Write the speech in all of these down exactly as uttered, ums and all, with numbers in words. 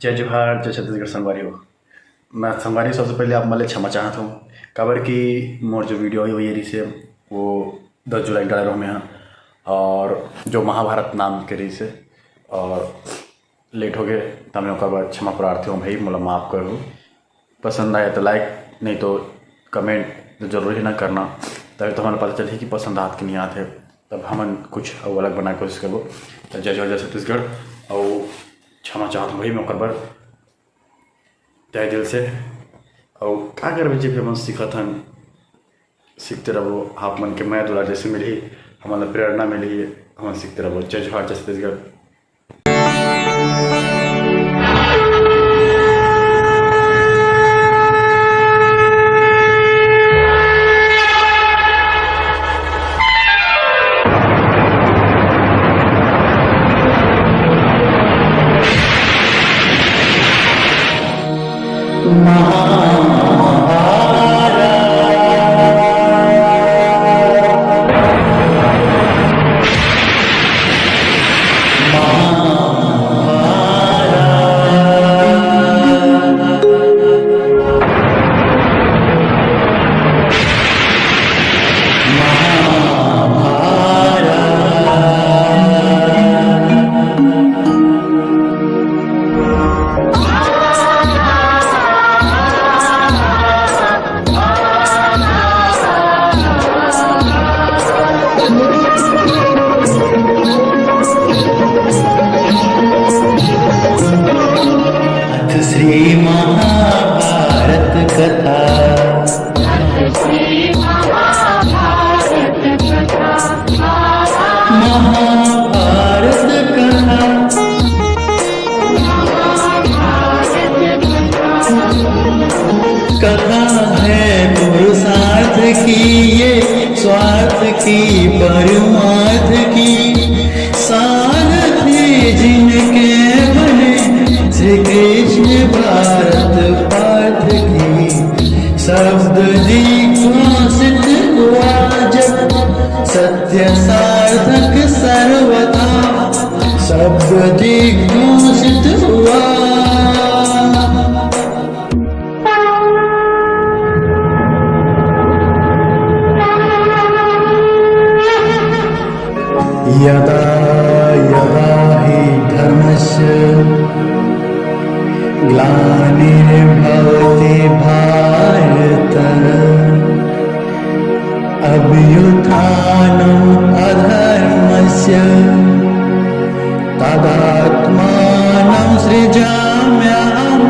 जय जोहार, जय छत्तीसगढ़ संगवारी हो। मैं संगवारी सबसे पहले आप मन ले क्षमा चाहत हूँ, काबर कि मोर जो वीडियो होही ये रिसे वो दस जुलाई डाले रहूँ मैं ह, और जो महाभारत नाम के रिसे और लेट हो गए, त मैं ओकर बर क्षमा प्रार्थी हूँ भाई, मोला माफ करहू। पसंद आए तो लाइक, नहीं तो कमेंट तो जरूर ही ना करना, तभी तो हमन पता चलही कि पसंद आत कि नहीं आत है, तब हमन कुछ अउ अलग बनाए कोशिश करबो। तो जय जोहार, जय छत्तीसगढ़, अउ क्षमा चाहत हूँ भाई मैं ओकर बर तहे दिल से। अउ का करबे, जे भी हमन सीखत हन, सीखते रहबो। आप मन के मया दुलार जैसे मिलही, हमन ला प्रेरणा मिलही, हमन सीखते रहबो। जय जोहार, जय छत्तीसगढ़। अथ श्री महाभारत कथा। महाभारत कथा। कथा है पुरुषार्थ की, ये स्वार्थ की, परमार्थ की। सारथी जिनके बने श्री कृष्ण भारत पार्थ की। शब्द जिघोषित हुआ जब सत्य सार्थक सर्वथा। शब्द जिघोषित हुआ। यदा यदा हि धर्मस्य ग्लानिर्भवति भारत। अभ्युत्थानम् अधर्मस्य तदात्मानं सृजाम्यहम्।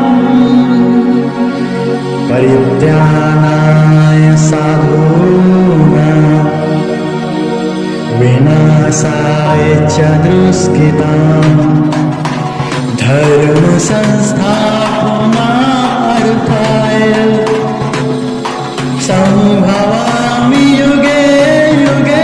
परित्राणाय साधूनां विनाशाय च दुष्कृताम्। धर्म संस्थापनार्थाय संभवामि युगे युगे।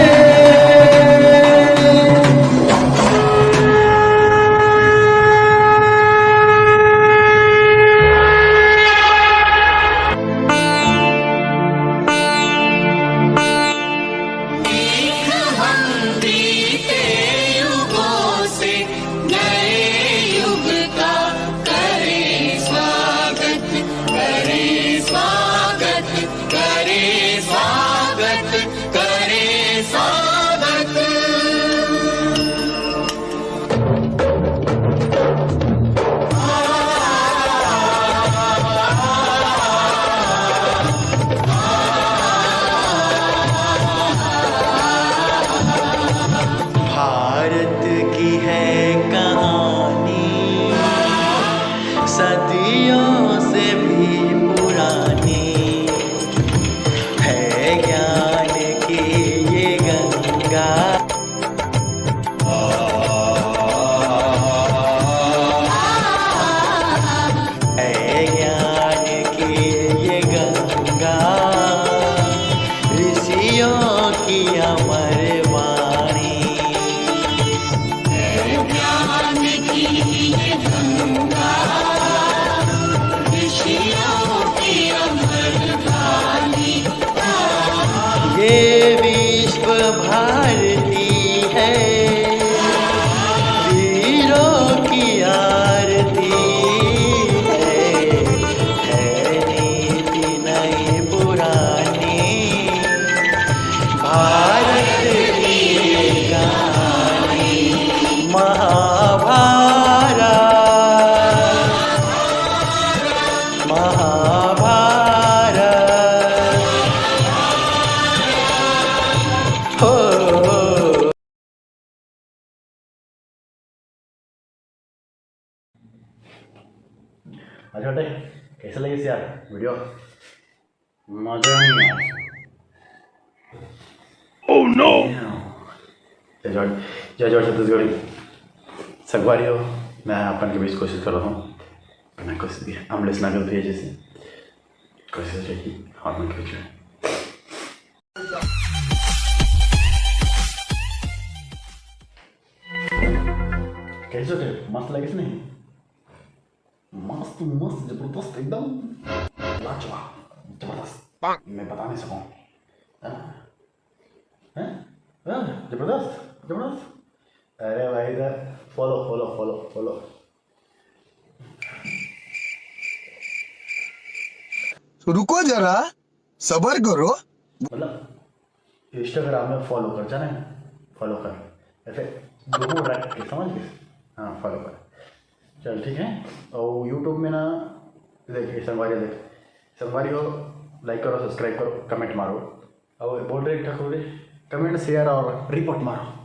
भारत की है कहानी सदियों से भी पुरानी, है ज्ञान की ये गंगा। है ज्ञान की ये गंगा, ऋषियों की अमर वाणी। है ज्ञान की ये गंगा, हाँ छोटे, कैसे लगिस यार वीडियो? मजा नहीं आया। Oh no! जय जोहार, जय जोहार छत्तीसगढ़ी। संगवारी हो, मैं अपन के बीच कोशिश कर रहा हूँ, मैं कोशिश भी है, अमलेश नागल भी है जैसे कोशिश रहेगी, और मैं कुछ कैसे थे? मस्त लगिस नहीं? मस्त, मस्त, जबरदस्त, एकदम लाजवाब, जबरदस्त। मैं बता नहीं सकूँ। हाँ? हैं? हाँ, जबरदस्त, जबरदस्त। अरे भाई साहब, follow, follow, follow, follow। रुको जरा, सबर करो। मतलब Instagram में फॉलो कर, जाना है, फॉलो कर, ऐसे दोनों रख के, समझ गए? हाँ, फॉलो कर। चल, ठीक है। और YouTube में ना, देख, ये संगवारी, देख, संगवारी हो, लाइक करो, सब्सक्राइब करो, कमेंट मारो। और बोल रहे ठकुरे, कमेंट, शेयर और रिपोर्ट मारो।